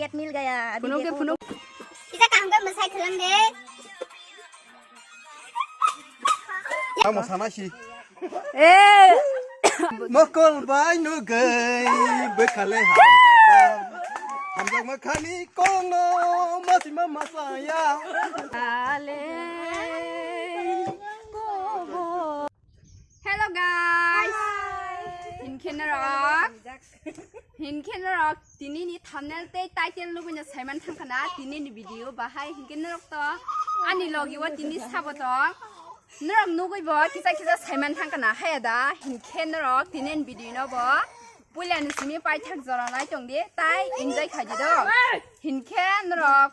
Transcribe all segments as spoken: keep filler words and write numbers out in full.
Ket mil gaya, abhi Phunuk de, dekho. Phunuk. Kisa kaham khe mwsai khwlang de. Tamo sana si. Eh. Mokol bai nugui bwkhale hamjak. Hamjak makhani kono masima masaya. Ale. Hello guys. Hinkhe norok. Hinkhe norok tini ni thumbnail tei title nugui no saiman thangkha na tini ni video bahai hinkhe norok to ani logi o tini sabo tong. Norok nugui bo kisa kisa saiman thangkha na haya da hinkhe norok tini ni video no bo puila ni simi paithak jora nai tong di tai enjoy khai di do. Hinkhe norok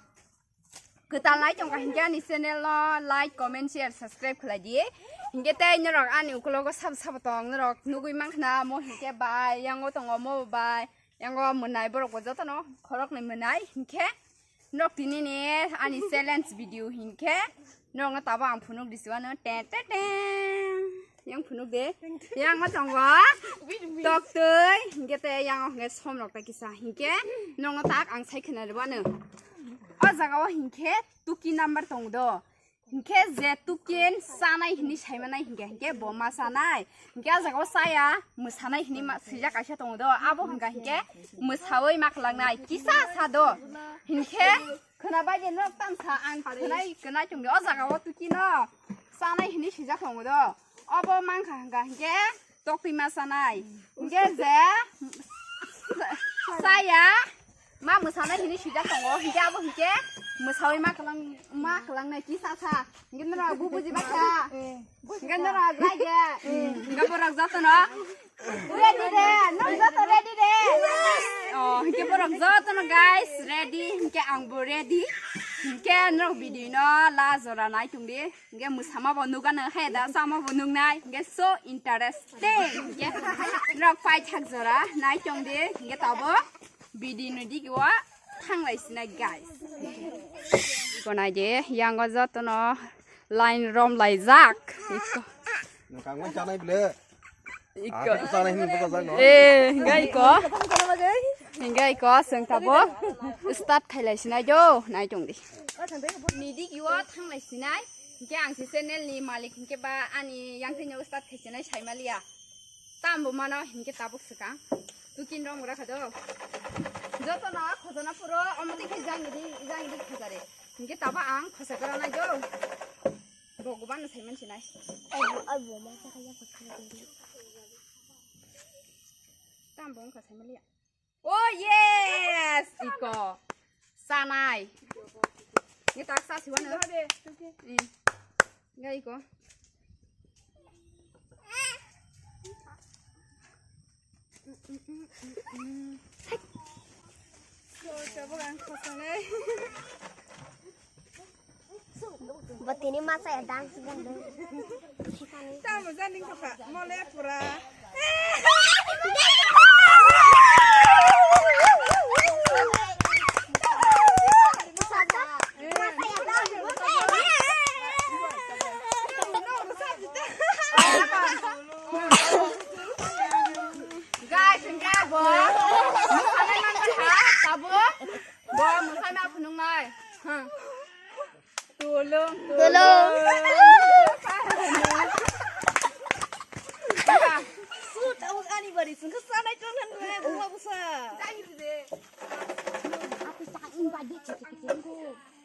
kwtal nai tongkha hinkhe ani channel no like, comment, share, subscribe khlai di. Hinkhe tei norok ani ukulogo sabo sabo tong norok nugui mankha na mo hinkhe bai yango tongo mo bai yango mwnai borok bo jotono khoroknwi mwnai hinkhe norok tini ni ani challenge video hinkhe norok no tabo ang phunuk di siwano te te te. Yang phunuk de. Yang ma tongo. Tok twi. Hinkhe te yang o hinkhe som rok ta kisa. Hinkhe nongo tak ang sai khna rwano. O jaga o hinkhe tuki number tong do. Hinkhe je tukin sanai hini saimanai hinkhe hinkhe bo ma sanai. Hinkhe o jaga o saya mwsanai hini ma swijak kaisa tongo do. Abo hinkha hinkhe mwsawi ma klangnai. Kisa sa do. Hinkhe khna bai de norok tamsa ang khwnai khwnai tong de. O jaga o tuki no sanai hini swijak tongo do. Obo mankha hwnkha hinkhe toktwi ma sanai. Hinkhe je saya ma mwsanai hini swijak tongo. Hinkhe abo hinkhe mwsawi ma kwlang ma kwlangnai kisa sa. Hinkhe norok bu buji bakha. Hinkhe norok rai de. Hinkhe borok jotono ready de. Norok joto ready de. Oh, hinkhe borok jotono guys ready. Hinkhe ang bo ready. Hinkhe norok video no la jora nai tong di. Hinkhe mwsama bo nugano hai da sama bo nugnai. Hinkhe so interesting. Hinkhe norok paithak jora nai tong di. Hinkhe tabo video ni digi o thanglai sinai guys. Iko nai de yango jotono line rom laijak. Iko. Nokang bai chanai ble. Iko. Ah, chanai hini buka jang no. Eh, hinkhe iko. Hinkhe iko seng tabo. Start khailai sinai jo, nai tong di. Ni digi o thanglai sinai. Hinkhe ang se channel ni malik hinkhe ba ani yang thai no start khai sinai sai maliya. Tambo mano hinkhe tabuk swkang. Tukin rong ura khado. Joto no khojana puro omo tei khe jang di, jang di khojare. Hinkhe tabo ang khosa gra nai jo. Bo goban no saiman sinai. Ai bo, ai bo, ma sa kaya ko. Tam bong ka sai maliya. Oh yes! Iko. Sanai. Ni tak sa siwan. Mm. Ga iko. Batini masa ya dance gan dong. Tamo jani kaka mole pura. Guys, hingke bo, mosanai manbai ha, tabuk, bo mosanai ma phunuknai. Hmm. Tulung, tulung. Sut, tabuk ani bari sungke sanai tongkha nung, buma busa. Aku tak ingin bagi cicik-cicik ko.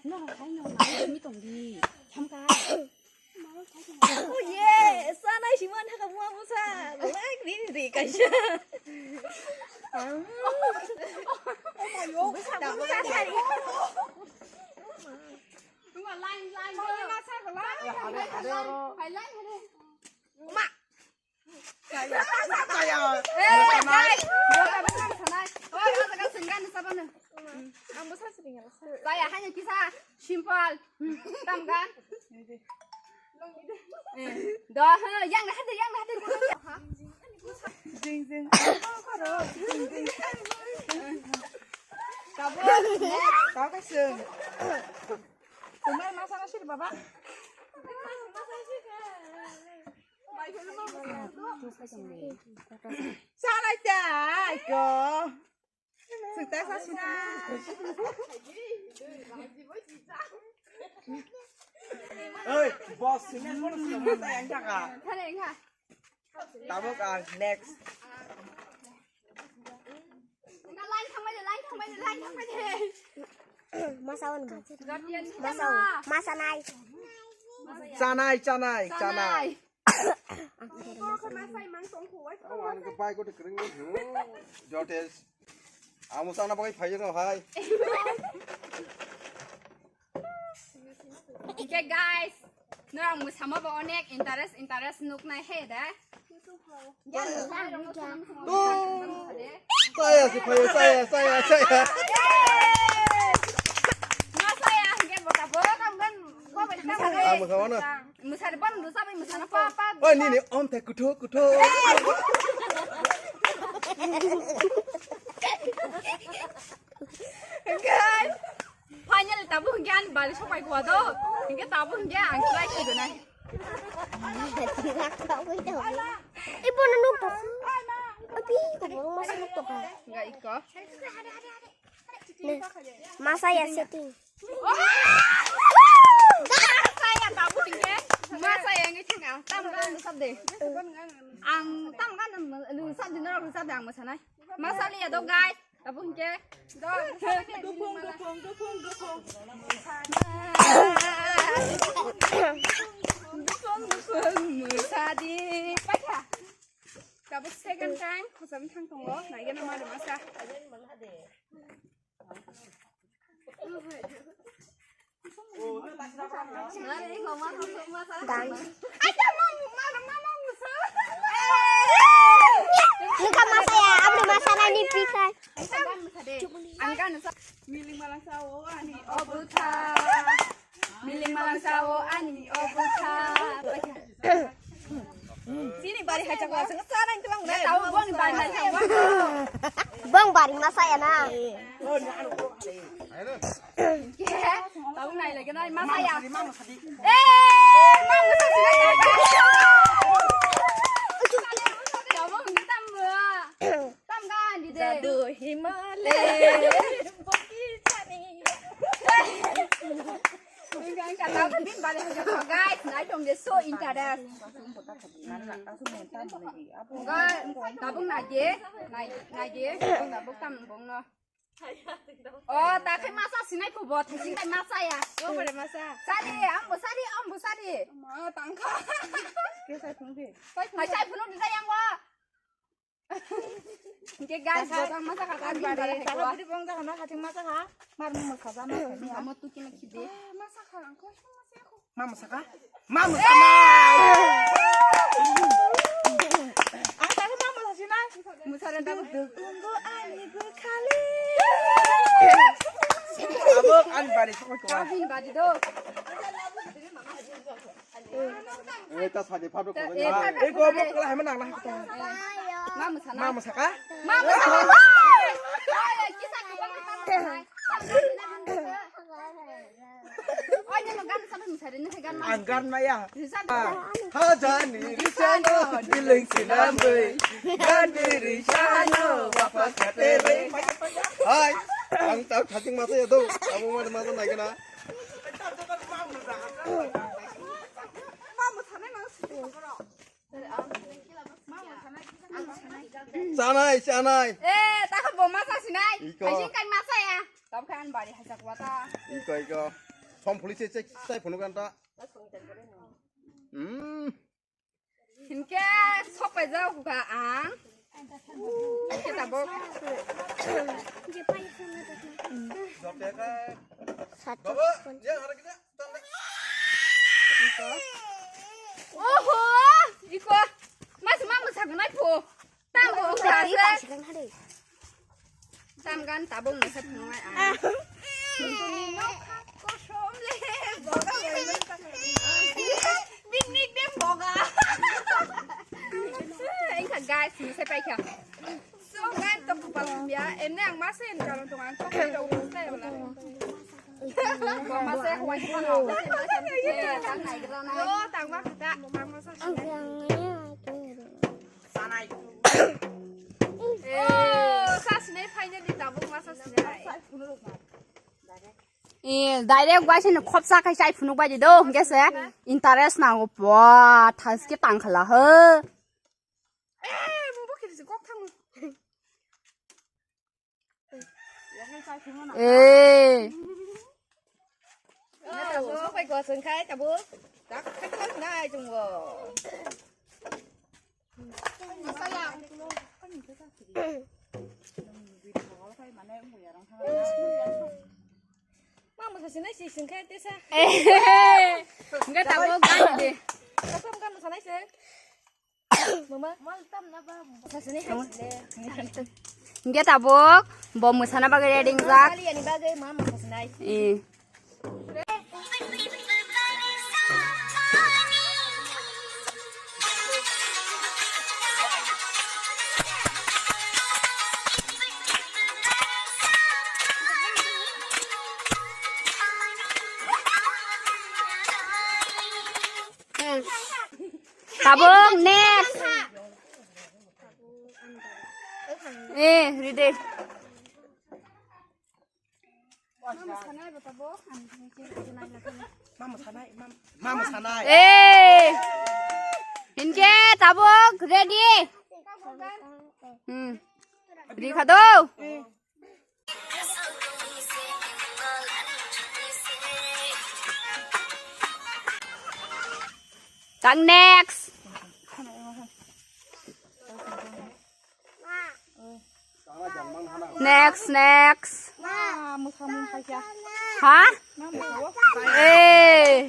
No, hai no, no, ini tongdi. Chamka. Oh yeah, sanai siman haka mua musa. Lak ri ri kaisa. Tunggu, line, line, line. Hai, line, hai. Ma. Kaya. Kaya. Eh, guys, bo ka bwsang sanai. Oh, oh, ka senggan sabana. Ang bwsa sering ya. Kaya hanya kisa simple. Tamgan. Eh, dah, ha, yang dah ada, yang dah ada. Jing, jing. Kabo. Kabo kasih. Tumai masa nasi baba. Salai ta, ko. Sita sa sita. Oi, boss, sini pun sini yang jaga. Tabuk ang next. Masa on ba? Masa on. Masa nai. Chanai, chanai, chanai. Ang khe bai ko kring mo. Jotes. Amo sana bagai phai no hai. Oke guys, norok mwsama bo onek interest interest nuknai he da. Saya si phai saya saya saya. No saya hingke bota bo kam gan ko bai ta. Amo sana. Mwsari ban du sabai mwsana pa pa. Oi nini om te kutho kutho. Guys, finally tabuk hingke ani bari sopai kuwa do. Hingke tabuk hingke ang try khe donai. Ibo no nuk tok. Abi ko bo masa nuk tok. Ga iko. Masa ya setting. Masa ya tabuk hingke. Masa ya ngi thang ang tam gan sab de. Ang tam gan sab de no sab de ang masa nai. Masa liya do guys. Tabuk hingke. Dupung, dupung, dupung, dupung. Dupung, dupung, mwsadi. Paikha. Tabuk second time, khosam thang tongo. Naigena mari masa. Nungkha masa ya, abri masa nani pikai. Miling malang sao ani obutha. Miling malang sao ani obutha. Sini bari hai chakwa sing sa nang tulang nai. Tau bong bari hai chakwa. Bong bari masa ya na. Tau nai lagi nai masa ya. Eh, mama sa sini. Tau bong tam. Tam gan di de. Jadu Himale. Boki chani. Guys, nai tong de so interest. Guys, tabuk nai de, nai, nai de, tabuk tam bong no. Oh, ta khai masa sinai ko bo, ta sinai masa ya. Ko bere masa. Sari, ambo sari, ambo sari. Ma tangka. Ke sai phung de. Sai phung de yang bo. Hingke guys, botang masa kha kan bari. Tala budi bong jaga no khating masa kha. Mar mo masa ja ma kha ni. Amo tu kina khide. Masa kha ang ko masa ko. Ma masa kha? Ma masa na. Ang ta ma masa sina. Musara ta tunggu ani bu khali. Abo ani bari ko ko. Kau hin bari do. Eh, ta sadi phato ko. Eh, eh, phato ko. Eh, ko mo kala hema nang na. Ma musana. Ma musaka? Ma musaka. Oi, kisa kisa. Oi, ni gan sa musari ni gan ma. Ang gan ma ya. Hajani risano biling sinambe. Gandiri sano wapa katere. Hai, ang tau khating masa ya do. Abo ma masa nai kana. Chanai, chanai. Eh, ta kha bo masa sinai. Iko. Aising kai masa ya. Tab khan bari hasak wata. Iko, iko. Som police check, sai phone kan ta. Hmm. Hinkhe sok paijak kha ang. Hinkhe tabuk. Sat. Baba, ya, ada kita. Iko. Oho, iko. Mas ma musa gnai pho. Tam bo. Tam gan tabung ni sat nungai ang. Bini nickname boga. Engka guys, ni se paikha. So guys, to kupal ya. Ene ang masa yang jalan tungan to kita udah saya ulah. Masa yang kuat mana? Yo, tangma kita, tangma sa. Sanai. Oh, sa sinai finally tabuk Eh, direct bai sini khopsa khai chai phunuk bai di do, hingke se interest nango, pua, thaske tang khala ho. Eh. Sok bai ko sengkhai tabuk. Tak khak khak nai chungo. Ma mosa sinai si sengkhai tesa. Eh. Enggak tahu kan de. Kasam kan mosa nai se. Mama, mal tam na ba. Mosa sinai hai le. Hingke tabuk, bo mwsana bagwi ready wngjak. Kali ani bagwi ma mosa sinai. Eh. Hmm. Tabuk, next. Eh, ready. Mama sanai, mama, mama sanai. Eh. Hingke tabuk, ready. Hmm. Ready kha do? Tang next. Next, next. Ha? Eh.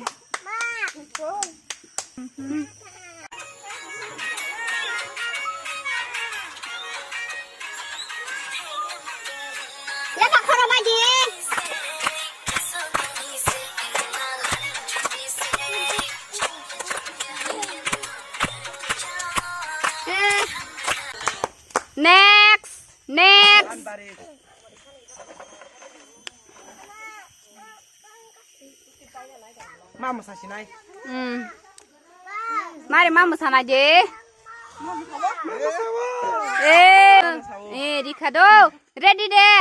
Next, next. Ma mosa sinai. Hmm. Mari ma mosa na je. Eh, eh, ready kha do. Ready de.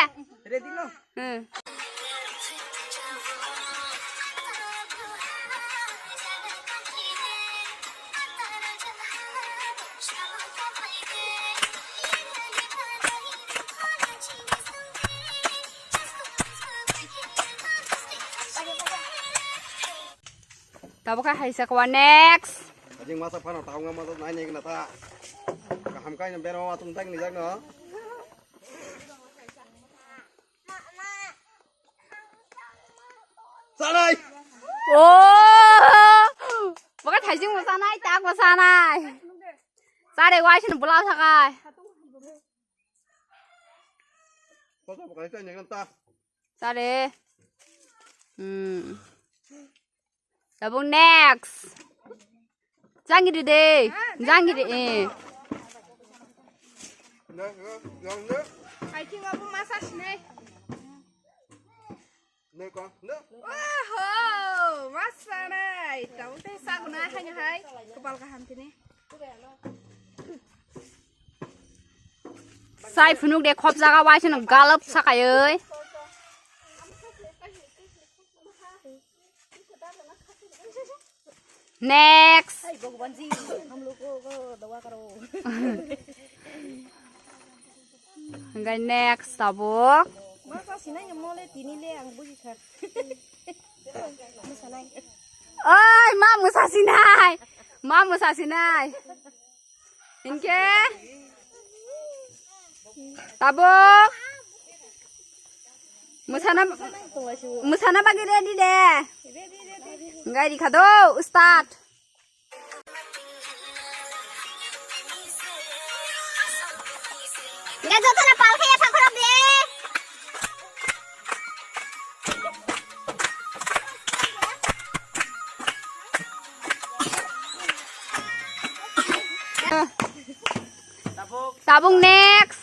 Ready no? Hmm. Tabuk khe hai sa kwa next. Ajing masa phano taunga masa nai nai gna ta. Kaham kai no bero atung tang ni jak no. Sanai. Oh. Baka thaising mo sanai, tak mo sanai. Sare wai sin bula sakai. Sare. Hmm. Tabuk next. Jangiri de. Jangiri, eh. Next, next, next. Hai thing abu masa sinai. Oho, masanai. Tamo tei sagunai haino hai. Kopal kaham tini. Sai phunuk de khop jaga wai sino galop sakayoi. Next. Hai, Bhagwan ji, hum log ko, ko dawa karo. Hingke next tabuk. Masa sinai ni mole tini le ang buji kha. Masa nai. Oi, ma mosa sinai. Ma mosa sinai. Hingke. Tabuk. Mosana, mosana bagwi ready de. Enggai rikha do, start. Enggai jotono pal khe yapha khorok de. Tabuk next.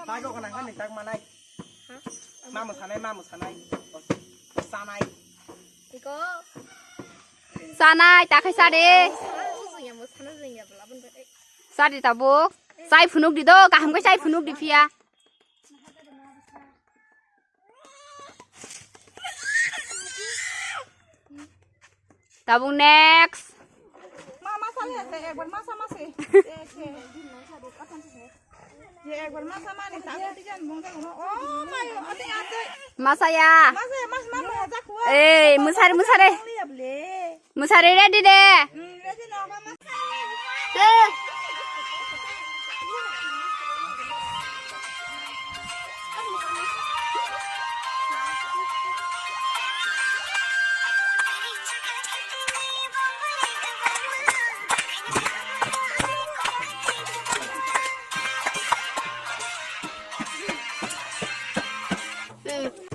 Tago kana kan tak manai. Mamu sanai, mamu sanai. Sanai. Iko. Sanai, takhai sade. Sadi tabuk. Chai phunuk di do, kaham khe chai phunuk di phiya. Tabuk next. Ma, ma sale, ekbar ma sa ma se. Ye ekbar ma sa ma ni ta ko tijan bong ta ko. Oh, mayo, ate ate. Masaya. Ma sa, ma sa, ma sa, ja ko. Eh, musare, musare. Musare ready de. Hmm, ready no, ma, ma.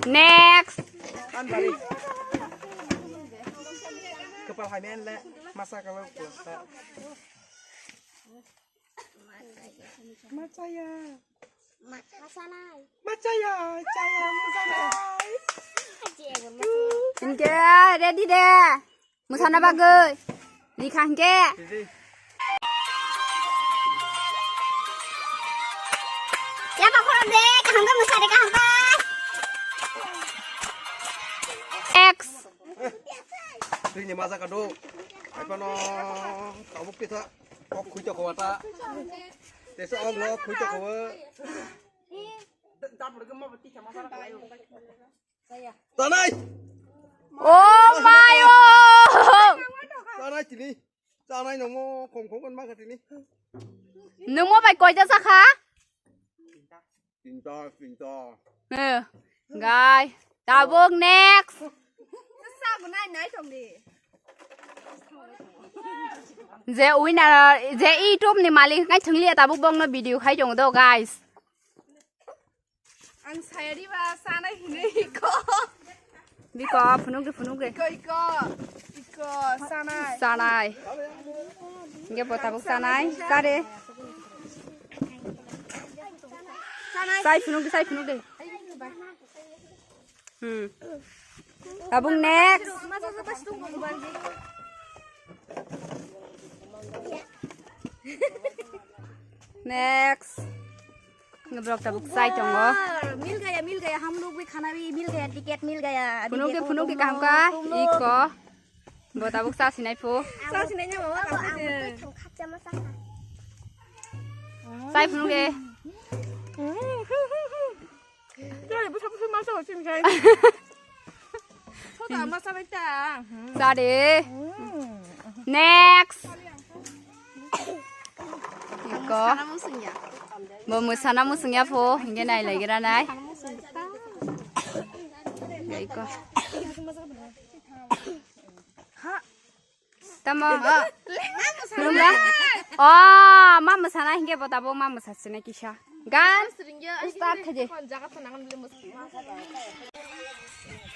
Next. Kepal hai men le masa kalau kuasa. Machaya. Machaya, chaya, machaya. Inke ready de. Musana bagwi. Likha hingke. Ya, pa khoro de, kaham khe musa de, kaham khe. X. Tini maja kado. Ai pano tabuk kita. Kok khui toko wata. Tesa ong no khui toko. Tanai. Oh my oh. Tanai tini. Tanai nomo khom khom kan ma tini. Nomo bai koi ta sakha? Tinta, tinta. Eh, guys, tabuk next. Je winner, je YouTube ni malik ngai thungliya tabuk bongno video khai jong do, guys. Ang sayari ba sana hini ko. Biko, phunuk de, phunuk de. Iko, iko. Iko, sanai. Sanai. Hingke bo tabuk sanai. Sare. Sanai. Sai phunuk de, sai phunuk de. Hmm. Tabuk next. Next. Ngebrok tabuk sai tongo. Mil gaya, mil gaya, ham log bhi khana bhi mil gaya, ticket mil gaya. Phunuk de, phunuk de, kaham kha. Iko. Bo tabuk sa sinai phu. Sa sinai nya mama kaham kha. Sai phunuk de. Chari bwsa bwsa masa hosin khai. Soda masa bai ta. Sare. Next. Iko. Bo musana musungya pho, hinge nai laigira nai. Iko. Tamo. Khulumba. Oh, ma musana hinge bo tabo ma musa sine kisa. Gan. Start khaje.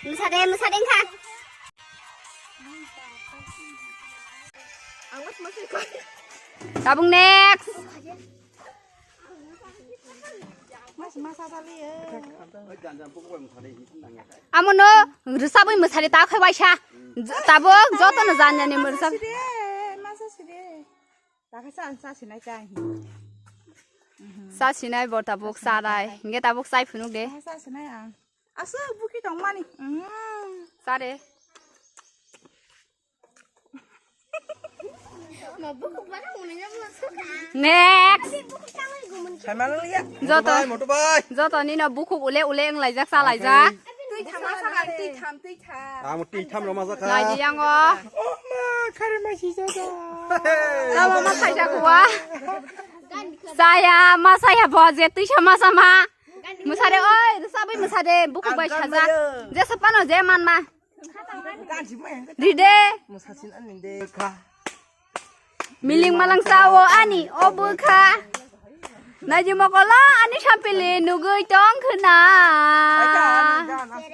Musade, musade kha. Tabung next. Amono rwsabwi mwsari ta khai waisa. J-, tabuk jotono jani jani mwrwsab. Sa sinai bo tabuk sanai. Hingke tabuk chai phunuk de. Aswk bukhi tongmani. Sare. Next. Joto, motobai, motobai. Joto nino bukhuk ule ule wnglaijak, chalaijak. Twi tham, twi tham, twi tham. Ang twi tham roma jakha. Naidi yango. Oh ma, khare ma si joto. Lama ma khaijak wa. Saya ma saya bo je twi sama sama. Musade oi, rwsabwi musade, bukhuk bai sajak. Je sapano je manma. Ride. Miling malang sao ani o bwkha. Naidi mokolo ani sampili nugui tong khna.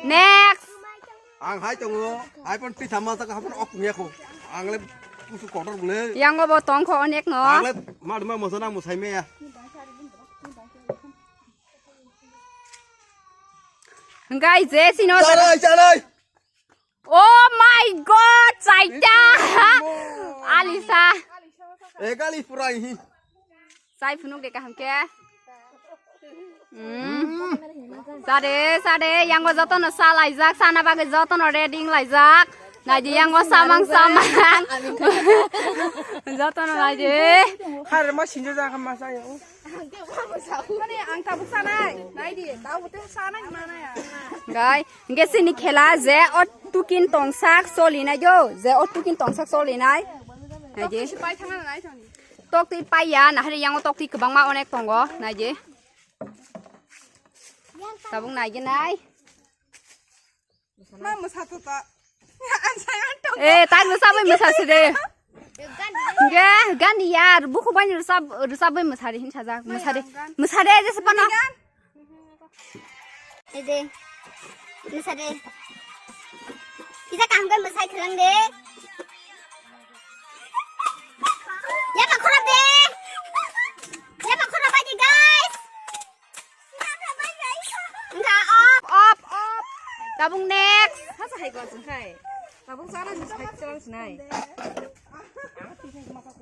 Next. Ang hai tongo, hai pon twi thamma saka hapon ok ngiya ko. Ang le kusu kotor bole. Yang bo tong kho onek no. Ang le ma duma mosa nang musai meya. Hingkai je sino. Chanai, chanai. Oh my God, chaita. Alisa. Ekali purai hi. Chai phunuk de kaham khe. Mm. Sade, sade, yango jotono sa laijak, sana bagwi jotono ready laijak. Naidi yango samang samang. Jotono naidi. Har ma sinjo jaga ma sa yo. Mane ang tabuk sanai. Naidi, tabuk te sanai mana ya. Gai, hingke sini khela je o tukin tongsak solinai jo, je o tukin tongsak solinai. Naidi. Tok twi pai thangna nai thangni. Tok twi paiya, nahari yango tok twi kwbangma onek tongo, naidi. Tabuk naidi nai. Ma mwsa to ta. Ang sai ang tong. Eh, tak rwsabwi mwsa si de. Hingke, gan ya, bukhuk bai rwsab, rwsabwi mwsa de, hin sajak, mwsa de. Mwsa de, jese pano. Ede. Mwsa de. Kisa kaham khe mwsai thwlang de. Yaba khorap de. Yaba khorap bai de, guys. Wngkha off, off, off. Tabuk next. Hasa hai gwa jwng khai. Tabuk sana si sai chwlang sinai.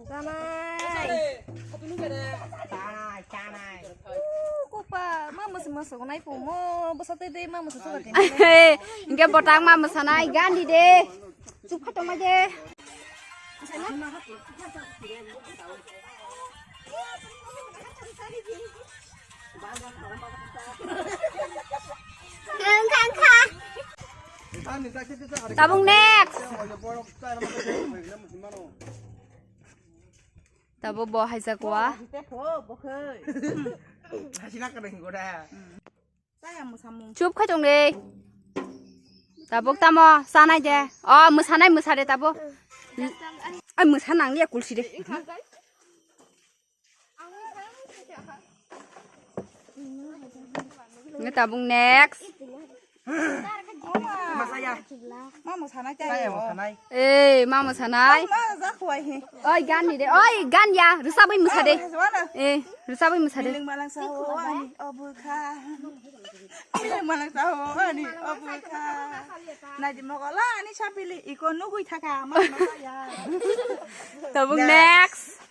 Chanai. Chanai, chanai. Kokpa, ma mwswk mwswk nai po mo, bwsa tei tei ma mwswk swk. Hingke botang ma mwsanai, gani de. Chuk phatong ma de. Wngkha, wngkha. Tabuk next. Tabuk bo haijak wa. Chup khai tong de. Tabuk tamo sanai de. O mwsanai mwsa de tabuk. Ai mwsa nang liya kulsi de. Nge tabuk next. Masaya. Ma mwsanai tai. Saya mwsanai. Eh, ma mwsanai. Ma ja khwai he. Oi, gan ni de. Oi, gan ya. Rwsabwi mwsa de. Eh, rwsabwi mwsa de. Miling malang sa ho ani obwkha. Miling malang sa ho ani obwkha. Naidi mogola ani sapili iko nugui thaka ma masaya. Tabuk next.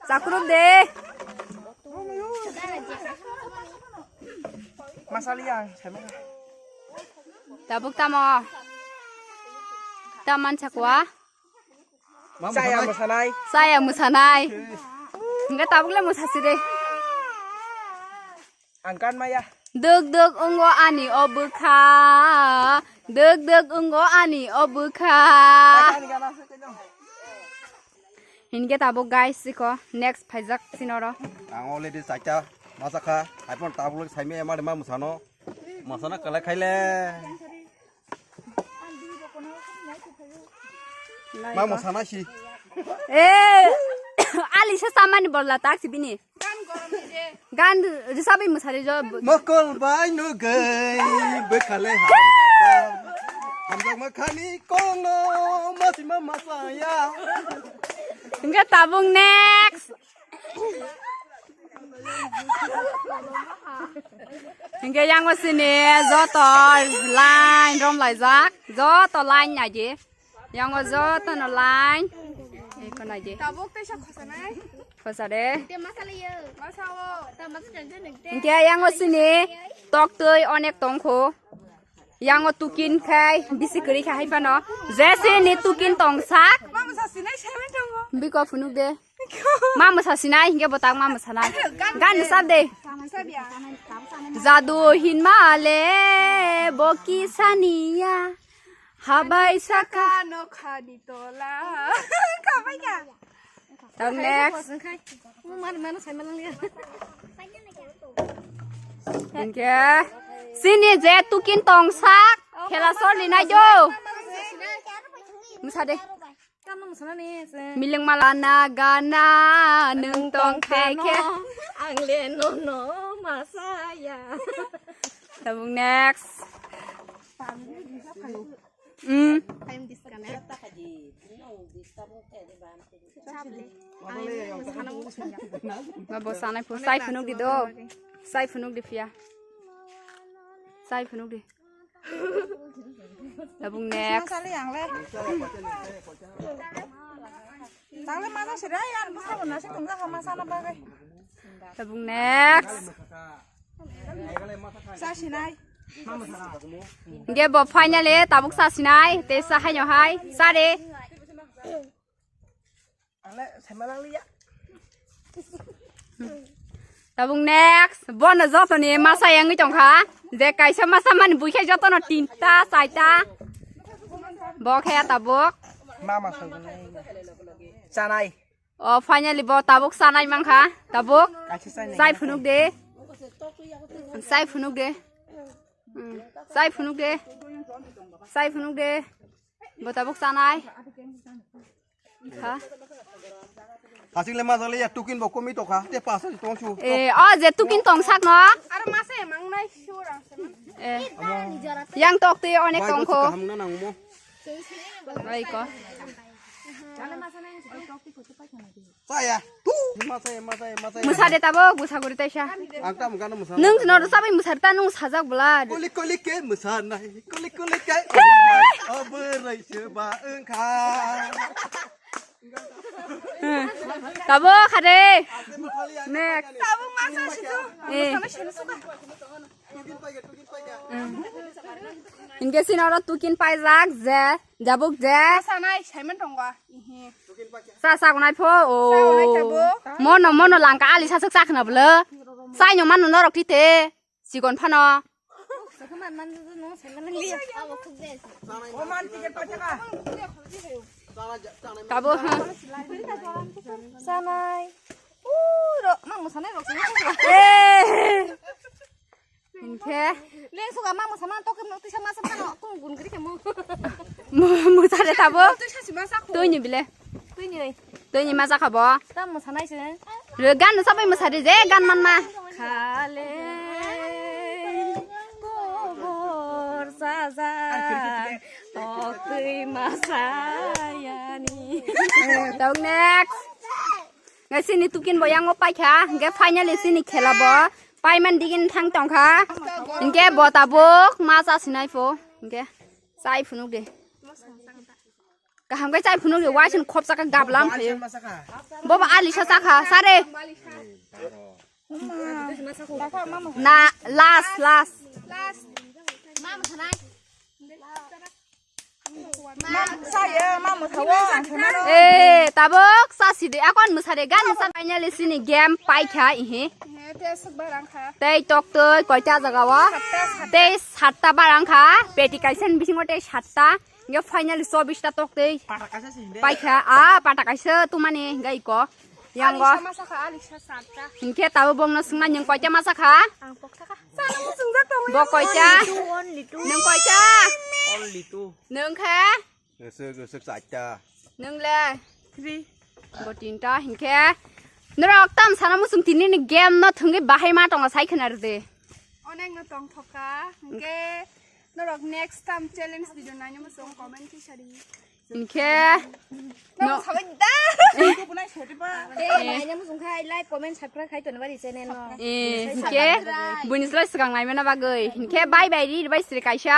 Chakruk de. Masali ang, sama. Tabuk tamo. Taman chakwa. Saya mwsanai. Saya mwsanai. Enggak tabuk le mwsasi de. Ang kan maya. Duk duk ungo ani obwkha. Duk duk ungo ani obwkha. Ang kan gana se kajong. Hinkhe tabuk guys, siko next phaijak sinoro. Ang already chaita masakha, haipon tabuk saimaya mari ma mwsano. Mwsano kalai khaile. Ma mwsana si. Eh, ali se samani bolla tak si bini. Gan rwsabwi mwsari jo. Mokol bai nugwi bwkhale hamjak. Hamjak makhani kongno masima masaya. Hingke tabuk next. Hingke yango sini joto line romlaijak. Joto line naidi. Yango jotono line. Eko naidi. Tabuk teisa khosanai. Khosa de. Te masa le yo. Masa o. Ta masa jang jang te. Hingke yango sini toktwi onek tongkho. Yango tukin khai bisi kwrwi kha hai phano. Je sini tukin tongsak. Ma mwsa sinai seven tongo. Biko phunuk de. Ma mwsa sinai hingke botang ma mwsanai. Gan sab de. Jadu hinma le boki saniya. Habai saka. Nokhani tola. Kabai ka. Tabuk next. Mano mano sai malang liya. Hingke sini je tukin tongsak khela soli nai jo. Mwsa de. Miling mala na gana nung tong teke. Ang le no no masaya. Tabuk next. Mm. Babo sanai phu, sai phunuk di do. Sai phunuk di phiya. Sai phunuk di. Tabuk next. Tangle masa sirai an busa bona se tungga kama sana bagai. Tabuk next. Chasinai. Hingke bo finally tabuk chasinai, tei cha haino hai, cha de. Ale, saimanang liya. Tabuk next, bono jotoni masa yangwi tongkha. Je kaisa masa mani buikhe jotono tinta, chaita. Bo khe tabuk. Mama sanai. Chanai. O, finally bo tabuk chanai mankha. Tabuk. Kaisa chanai. Chai phunuk de. Chai phunuk de. Hmm. Chai phunuk de. Chai phunuk de. Bo tabuk chanai. Ha? Asing le ma jale ya tukin bo komi tokha. Te pasa tong chu. Eh, o je tukin tong sak no. Aro masa emang nai sure ang. Eh. Yang tok te onek tongkho. Kaham na nang mo. Oi ko. Saya. Tu. Masa ya, masa ya, masa ya. Musa de tabuk, musa guri taisa. Ang tam gana musa. Nung no sabai musa ta nung sajak bla. Kuli kuli ke musa nai. Kuli kuli ke. Aberai seba engkha. Tabuk khade. Next. Tabuk masa situ. Eh. Hingke sini oro tukin paijak je, jabuk je. Sanai, saiman tongwa. Ihi. Sa, sa gonai pho, o. Sa gonai tabuk. Mono, mono langka ali sasuk sakna bolo. Sai no manu norok tite. Sikon phano. Tabuk, ha. Sanai. Uro, mang musanai rok. Eh. Hingke. Leng suka ma musa ma tok no tisa masa phano kung gun gri kemo. Mu-, musa de tabo. Tisa si masa ko. Tui ni bile. Tui ni. Tui ni masa khabo. Ta musa nai se. Re gan no sabai musa de je gan man ma. Khale. Kobor saja. Tok tui masa yani. Tok next. Ngai sini tukin bo yango paikha, hingke finally sini khela bo paiman digin thang tongkha, hingke bo tabuk ma cha sinai pho, hingke chai phunuk de. Kaham khe chai phunuk de, waising khop chakha gablam phaio. Bobo ali sa chakha, sare. Na, last, last. Eh, tabuk sa sidi, akon musade gan sa finally sini game paikha ihi. Tei tok tei koita jaga o. Tei satta barang kha, peti kaisa ni bisingo tei satta. Nge finally chobbish ta tok tei. Paikha, ah, pata kaisa tumani gai ko. Yango. Hingke tabo bongno sungna nung koita masa kha? Bo koita? Nung koita? Only two. Nung khe? Esek, esek saita. Nung le? Three. Bo tinta hingke. Norok tam sana musung tini ni game no thungwi bahai ma tongo sai khna rwdi. Onek no tong thoka. Hingke norok next time challenge video naina musung comment khe sadi. Hingke no. Sabai da. Tei naina musung khai like, comment, subscribe khai tonwi bari channel no. Eh, hingke buini slai swkang naimana bagwi. Hingke bye bye ri bai sri kaisa.